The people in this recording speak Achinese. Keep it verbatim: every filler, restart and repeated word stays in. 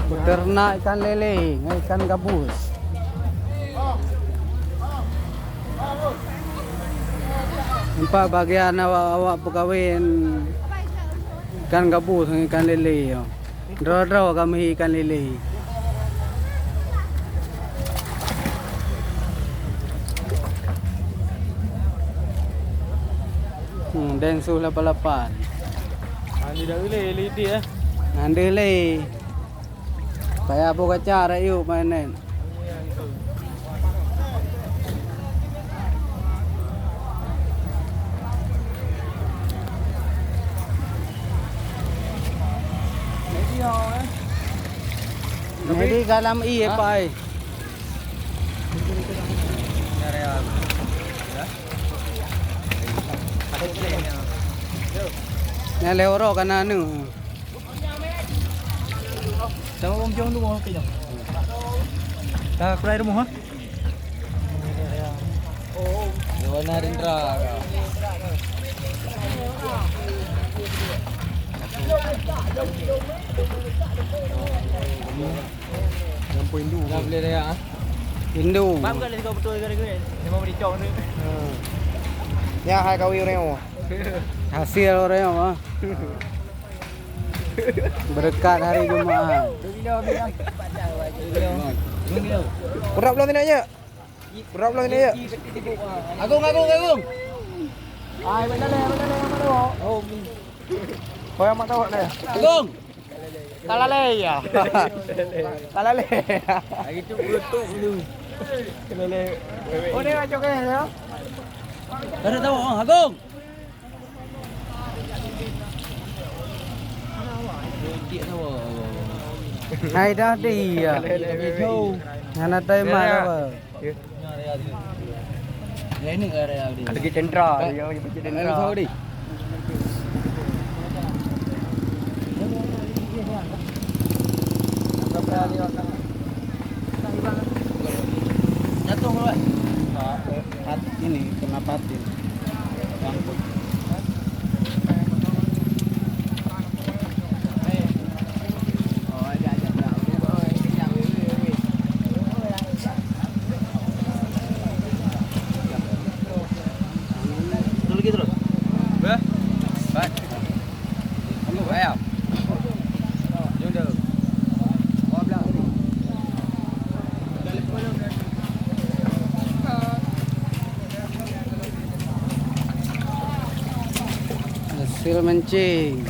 Peuteunak ikan lélé ngon ikan gabus. Nampak bagian awak-awak peukawen ikan gabus ngon ikan lélé nyoe. Droe-droe ka meuhi ikan lélé. Hmm, densus lapan lapan. Nyan deuh lé, lé idéh, eh. Nyan deuh lé. Payah boh kaca rakyat mainan. Jadi ka lam ie, Pak, ai. Nyan lé uroe ka na anu. Sama Bang Jong tu, Bang, okey, Jong. Dah keluar rumah, ha? Dewan Narendra. Lampu Hindu. Dah boleh raya, ha? Hindu. Bang, bukan lagi betul, lagi, lagi. Dia mau beri cong tu. Hmm. Ya, hai kawi orang. Hasil orang, ha? Berkat hari Jumaat. Kurap belum tinanya? Kurap belum tinanya? Agung, Agung, Agung. Ai, betul, betul, betul. Oh, kau yang mak tahu deh. Agung. Talalé ya. Talalé. Hari tu berutuk dulu. Talalé. Oh, ni macam kan ya? Kada tahu, Agung. Hai dah dia. Hana tai mah apa? Ada ke tendera, dia pergi tendera. Jatuh, Bang. Pat-, ini kena patin. Yang pun. Terus lagi terus. Bah. Bah. Kamu bayar. Jom dah. Hasil mancing.